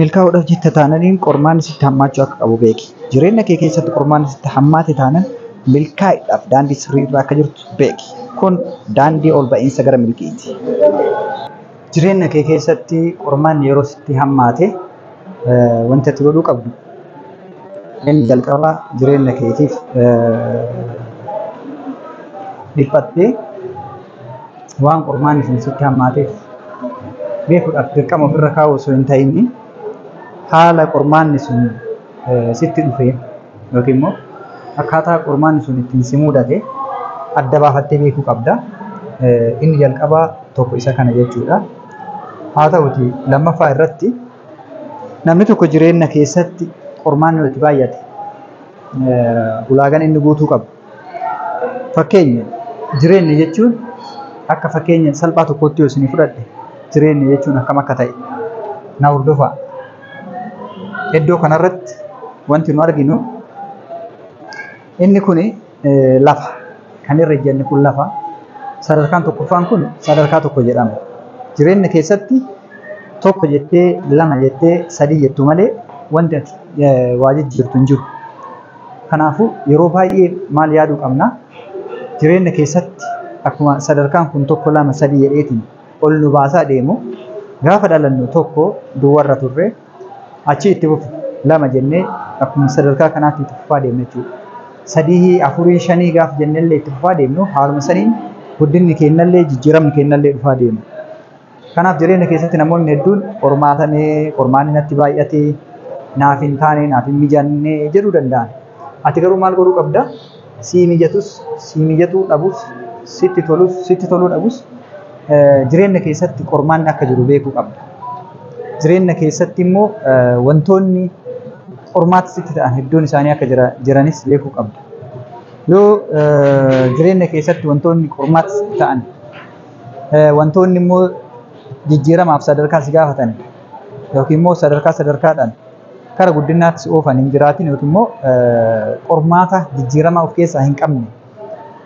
Milkaa'uudhaaf jette taananiin qormaanni sitti hammaachuu akka qabu beeki. Jireenya kee keessatti qormaanni sitti hammaate taanan milkaa'idhaaf daandii sirrii irra akka jirtu beeki. Kun daandii ol ba'iinsa gara milkiiti. Jireenya kee keessatti qormaanni yeroo sitti hammaate wanti ati godhuu qabdu inni jalqabaa jireenya keetiif dhiphattee waan qormaanni sun sitti hammaateef beekuudhaaf dirqama ofirra kaa'u osoo hin ta'in haala qormaanni sun sitti dhufe yookiin immoo akkaataa qormaanni sun ittiin si mudate adda baafattee beekuu qabda. Inni jalqabaa tokko isa kana jechuudha. Haa ta'uti lammaffaa irratti namni tokko jireenya keessatti qormaanni itti baay'ate ulaagaan inni guutuu qabu. Fakkeenya jireenya jechuun akka fakkeenya salphaa tokkotti yoo isinii fudhadhe jireenya jechuun akkam akka ta'e na hordofaa. Iddoo kanarratti wanti nu arginu inni kun lafa kan irra ejjanne kun lafa sadarkaan tokkoffaan kun sadarkaa tokko jedhama. Jireenya keessatti tokko jettee lama jettee sadii jettu malee wanti ati waa jijjiirtu hin jiru. Kanaafuu yeroo baay'ee maal yaaduu qabna? Jireenya keessatti akkuma sadarkaan kun tokko lama sadii jedheetiin ol nu baasaa deemu gaafa dhalannu tokko duwwarra turre achi itti fufu lama jennee akkuma sadarkaa kanaatti itti fufaa deemna jechuudha. Sadii afurii shanii gaafa jennellee itti fufaa deemnu haaluma saniin guddinni keenyallee jijjiiramni keenyallee dhufaa deema. Kanaaf jireenya keessatti namoonni hedduun qormaatamee qormaanni natti baay'ate naaf hin taane naaf hin mijanne jedhuu danda'an. Ati garuu maal godhuu qabda? Sii mijatus sii mijatuu dhabus sitti tolus sitti toluu dhabus jireenya keessatti qormaanni akka jiru beekuu qabda. Jireenya keessatti immoo wantoonni qormaata sitti ta'an hedduun isaanii akka jiranis beekuu qabda. Yoo jireenya keessatti wantoonni qormaata sitti ta'an wantoonni immoo jijjiiramaaf sadarkaa si gaafatan yookiin immoo sadarkaa sadarkaadhaan kara guddinaatti si oofan hin jiraatin yookiin immoo qormaata jijjiiramaa of keessaa hin qabne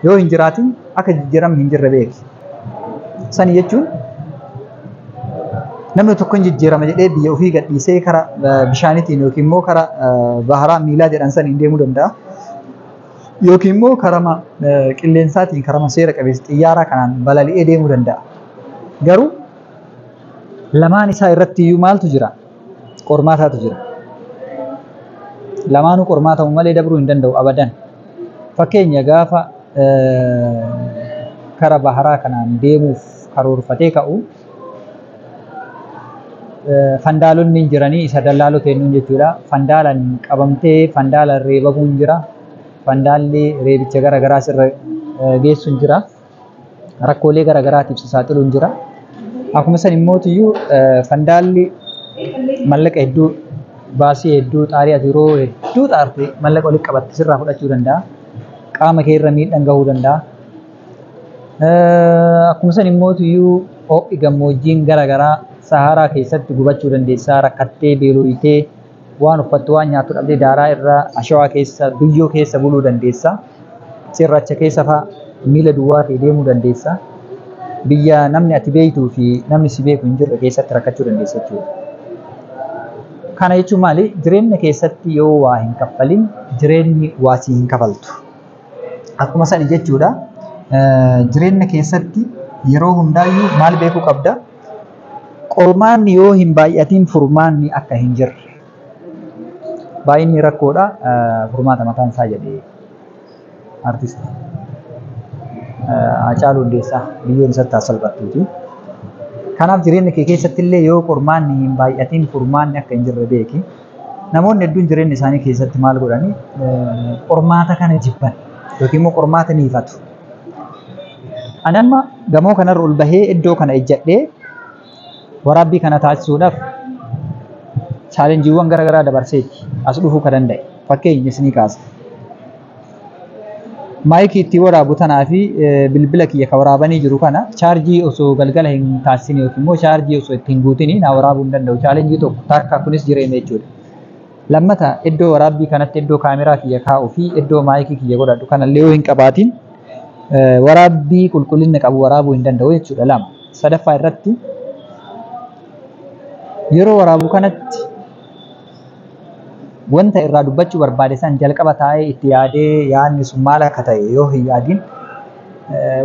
yoo hin jiraatin akka jijjiiramni hin jirre beeki. Sani jechuun namni tokko hin jijjiirama jedhee biyya ofii gadhiisee kara bishaaniitiin yookiin immoo kara baharaa miilaa jedhan saniin deemuu danda'a. Yookiin immoo karama qilleensaatiin karama seera qabeessa xiyyaaraa kanaan balali'ee deemuu danda'a. Garuu lamaan isaa irratti iyyuu maaltu jira? Qormaataatu jira. Lamaanuu qormaatamu malee dabruu hin danda'u abadan. Fakkeenya gaafa kara baharaa kanaan deemuuf karoorfatee ka'u fandaalonni hin jiranii isa dallaalota jennuun jechuudha. Fandaalaan qabamtee fandaalaan reebamuun jira. Fandaalli reebicha gara garaa sirra geessuun jira. Rakkoolee gara garaatiif si saaxiluun jira. Akkuma san immootiyyuu fandaalli mallaqa hedduu baasii hedduu xaarii ati yeroo hedduu xaarte mallaqa walitti qabatte sirraa fudhachuu danda'a. Qaama kee irra miidhaan gahuu danda'a. Akkuma san immootiyyuu ho'i gammoojjiin gara garaa Saharaa keessatti gubachuu dandeessaa rakkattee beelooyitee waan uffattu waan nyaattu dhabdee daaraa irra ashawaa keessa biyyoo keessa buluu dandeessa. Cirracha keessa fa'a miila duwwaa ta'e deemuu dandeessa. Biyya namni ati beektuu fi namni si beeku hin jirre keessatti rakkachuu dandeessa jechuudha. Kana jechuun maali? Jireenya keessatti yoo waa hin kaffalin jireenyi waa si hin kafaltu. Akkuma sani jechuudha. Jireenya keessatti yeroo hundaayyuu maal beekuu qabda? Qormaanni yoo hin baay'atin furmaanni akka hin jirre. Baay'inni rakkoodha furmaata mataan isaa jedhee artist Haacaaluu Hundeessaa biyyoon isatti haa salphattuuti. Kanaaf jireenya kee keessatti illee yoo qormaanni hin baay'atin furmaanni akka hin jirre beeki. Namoonni hedduun jireenya isaanii keessatti maal godhani qormaata kana jibban yookiin immoo qormaata ni ifatu. Ani amma gamoo kanarra ol bahee iddoo kana ejjadhee waraabbii kana taasisuudhaaf chaalenjiiwwan gara garaa dabarseeti as dhufuu ka danda'e. Fakkeenya isinii kaasa. Maayikii ittiin waraabu tanaa fi bilbila kiyya ka waraabanii jiru kana chaarjii osoo galgala hin taasisin yookiin immoo chaarjii osoo itti hin guutin naa waraabuu hin danda'u. Chaalenjii tokko takka kunis jireenya jechuudha. Lammata iddoo waraabbii kanatti iddoo kaameraa kiyya kaa'uu fi iddoo maayikii kiyya godhadhu kanallee yoo hin qabaatin waraabbii qulqullina qabu waraabuu hin danda'u jechuudha. Lama. Sadaffaa irratti Yeroo waraabu kanatti wanta irraa dubbachuu barbaade san jalqaba taa'ee itti yaadee yaadni sun maal akka ta'e yoo hin yaadin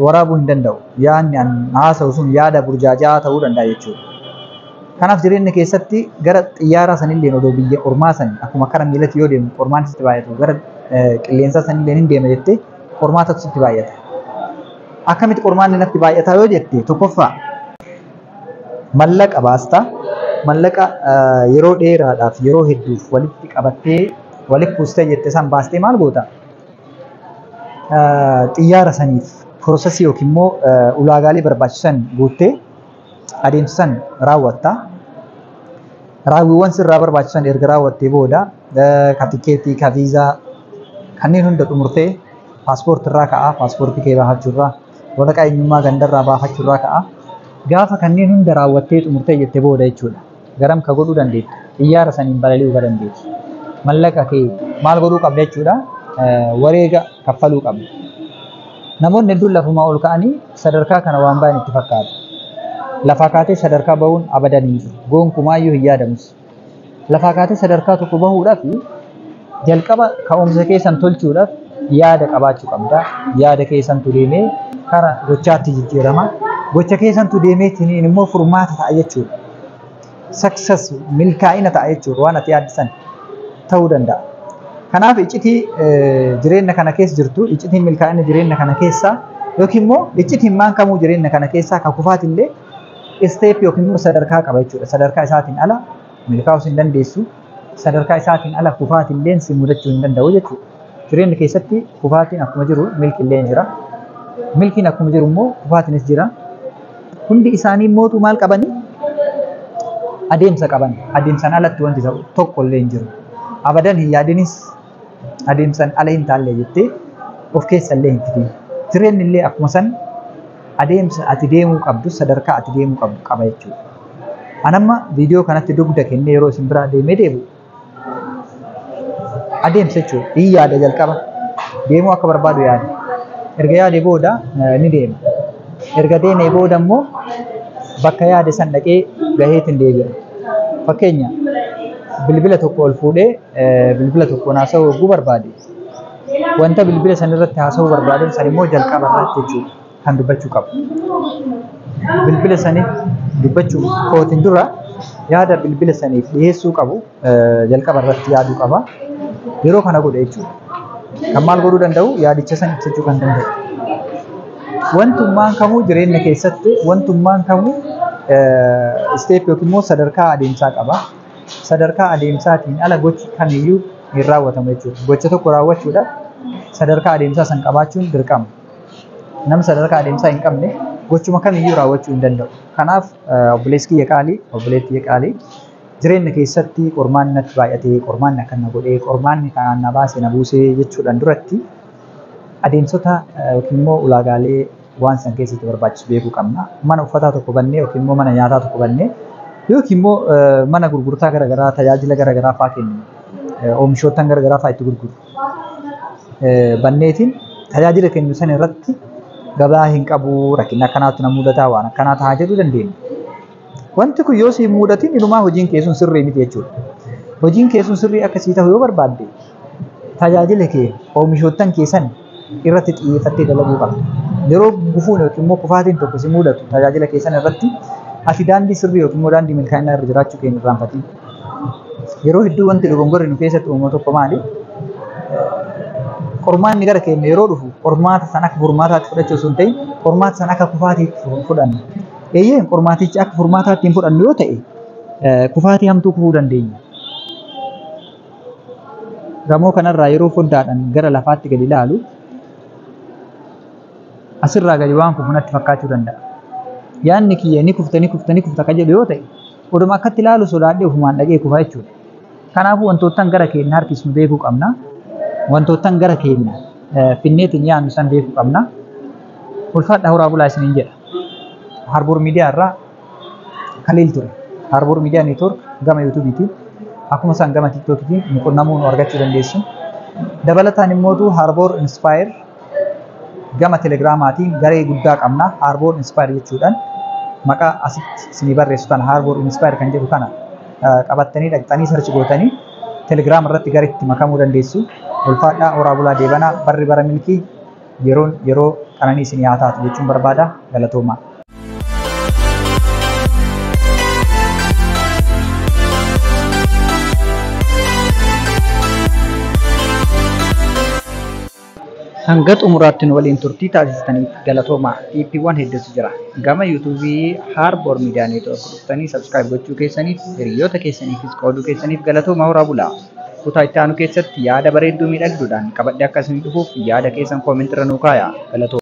waraabuu hin danda'u. Yaadni an haasa'u sun yaada burjaajaa ta'uu danda'a jechuudha. Kanaaf jireenya keessatti gara xiyyaaraa sanillee odoo biyya ormaa san akkuma kara miilatti yoo deemu qormaan sitti baay'atu gara qilleensaa sanillee hin deema jettee qormaatatu sitti baay'ata. Akkamitti qormaanni natti baay'ata yoo jette tokkoffaa mallaqa baasta. Mallaqa yeroo dheeraadhaaf yeroo hedduuf walitti qabattee walitti kuustee jette san baastee maal goota? Xiyyaara saniif piroosesii yookiin immoo ulaagaalee barbaachisan guuttee adeemsa san raawwatta. Raawwiiwwan sirraa barbaachisan erga raawwattee booda ka tikeetii, ka viizaa kanneen hunda xumurtee paaspoortii irraa ka'a, paaspoortii kee baafachuurraa, waraqaa eenyummaa gandarraa baafachuurraa ka'a. Gaafa kanneen hunda raawwattee xumurtee jette booda jechuudha. Garam ka godhuu dandeettu? Xiyyaara saniin balali'uu ka dandeessu. Mallaqa kee maal godhuu qabda jechuudha? Wareega kaffaluu qabda. Namoonni hedduun lafumaa ol ka'anii sadarkaa kana waan bayan itti fakkaata. Lafaa kaatee sadarkaa bahuun abadan hin jiru. Gonkumaayyuu hin yaadamus. Lafaa kaatee sadarkaa tokko bahuudhaaf jalqaba ka'umsa keessan tolchuudhaaf yaada qabaachuu qabda. Yaada keessantu deemee kara gochaatti jijjiirama. Gocha keessantu deemeetiin immoo furmaata ta'a jechuudha. Success milkaa'ina ta'a jechuudha waan ati yaaddisan ta'uu danda'a. Kanaaf iccitii jireenya kana keessa jirtu, iccitiin milkaa'ina jireenya kana keessaa yookiin immoo iccitiin maan kamuu jireenya kana keessaa ka kufaatillee isteep yookiin immoo sadarkaa qaba jechuudha. Sadarkaa isaatiin ala milkaa'uus hin dandeessu. Sadarkaa isaatiin ala kufaatilleen si mudachuu hin danda'u jechuudha. Jireenya keessatti kufaatiin akkuma jiru milkiillee jira. Milkiin akkuma jiru immoo kufaatiinis jira. Hundi isaanii mootu maal qabanii? Adeemsa qaban. Adeemsaan alatti wanti ta'u tokko illee hin jiru. Abadan hin yaadinis adeemsaan ala hin taalle jettee of keessa illee hin fidin. Jireenyi illee akkuma san adeemsa ati deemuu qabdu sadarkaa ati deemuu qabdu qaba jechuudha. Anamma viidiyoo kanatti dugda kennee yeroo isin biraa deemee deebi'u adeemsa jechuudha. Hin yaada jalqaba. Deemuu akka barbaadu yaada. Erga yaadee booda ni deema. Erga deemee booda immoo bakka yaade san dhaqee gaheetiin deebi'a. Fakkeenya bilbila tokko ol fuudhee bilbila tokkoon haasa'uu yogguu barbaade wanta bilbila san irratti haasa'uu barbaadan san immoo jalqaba irratti jechuudha kan dubbachuu qabu. Bilbila saniif dubbachuu kootiin dura yaada bilbila saniif dhiyeessuu qabu jalqaba irratti yaaduu qaba. Yeroo kana godhe jechuudha. Kan maal godhuu danda'u yaadicha san ibsachuu kan danda'u. Wantummaan kamuu jireenya keessatti wantummaan kamuu isteep yookiin immoo sadarkaa adeemsaa qaba. Sadarkaa adeemsaatiin ala gochi kamiyyuu hin raawwatamu jechuudha. Gocha tokko raawwachuudhaaf sadarkaa adeemsaa san qabaachuun dirqama. Namni sadarkaa adeemsaa hin qabne gochuma kamiyyuu raawwachuu hin danda'u. Kanaaf obboleessi kiyya qaalii, obboleettii kiyya qaalii jireenya keessatti qormaanni natti baay'atee, qormaanni akkana godhee, qormaanni kanaan na baase na buusee jechuudhaan duratti adeemsota yookiin immoo ulaagaalee waan san keessatti barbaachisu beekuu qabna. Mana uffataa tokko bannee yookiin immoo mana nyaataa tokko bannee yookiin immoo mana gurgurtaa garaagaraa tajaajila garaagaraa fa'aa kennu oomishoottan garaagaraa fa'aa itti gurguru banneetiin tajaajila kennu san irratti gabaa hin qabu rakkina akkanaatu na mudataa waan akkanaa ta'a jedhuu dandeenya. Wanti kun yoo si hin mudatin inumaa hojiin kee sun sirrii miti jechuudha. Hojiin kee sun sirrii akkasii ta'u yoo barbaadde tajaajila kee oomishoottan kee san irratti xiyyeeffattee dalaguu qabda. Yeroo gufuun yookiin immoo kufaatiin tokko si mudatu tajaajila kee san irratti ati daandii sirrii yookiin immoo daandii milkaa'inaa irra jiraachuu kee hin irraanfatin. Yeroo hedduu wanti dogongorri nu keessatti uumamu tokko maali? Qormaanni gara keenya yeroo dhufu qormaata san akka furmaataatti fudhachuu osoo hin ta'in qormaata san akka kufaatiitti fudhanna. Eeyyee qormaatichi akka furmaataatti hin fudhannu yoo ta'e kufaatii hamtuu kufuu dandeenya. Gamoo kanarraa yeroo foddaadhaan gara lafaatti gadi ilaalu asirraa gadi waan kufu natti fakkaachuu danda'a. Yaadni kiyya ni kufta ni kufta ni kufta kan jedhu yoo ta'e oduma akkatti ilaalu sodaadhee ofumaan dhaqee kufa jechuudha. Kanaafuu wantoottan gara keenya harkisnu beekuu qabna. Wantoottan gara keenya finneetiin yaadnu san beekuu qabna. Ulfaadha horaa bulaa isiniin jedha. Harbour Miidiyaa irraa Kaliil ture. Harbour Miidiyaa Neetwoork gama yuutuubiitiin akkuma isaan gama tiiktookiitiin nu qunnamuu nu argachuu dandeessu. Dabalataan immootu Harbour Inspire gama telegiraamaatiin garee guddaa qabna. Harbour Inspire jechuudhaan maqaa asitti isinii barreessu kana Harbour Inspire kan jedhu kana qabattanii dhaqxanii search gootanii Telegram irratti gara itti makamuu dandeessu. Ulfaadhaa, horaa bulaa, deebanaa. Barri bara milkii, yeroon yeroo qananii isin haa taatu jechuun barbaada. Galatoomaa. Hanga xumuraatti nu waliin turtii taasistaniif galatoomaa. Tiippiiwwan hedduutu jira. Gama yuutuubii Harbour Media Network dhuftanii subscribe gochuu keessaniif, hiriyoota keessaniifis qooduu keessaniif galatoomaa, horaa bulaa. Kutaa itti aanu keessatti yaada bareedduu miidhagduudhaan qabadhee akka isin dhufuuf yaada keessan comment irra nuu kaayaa. Galatoomaa.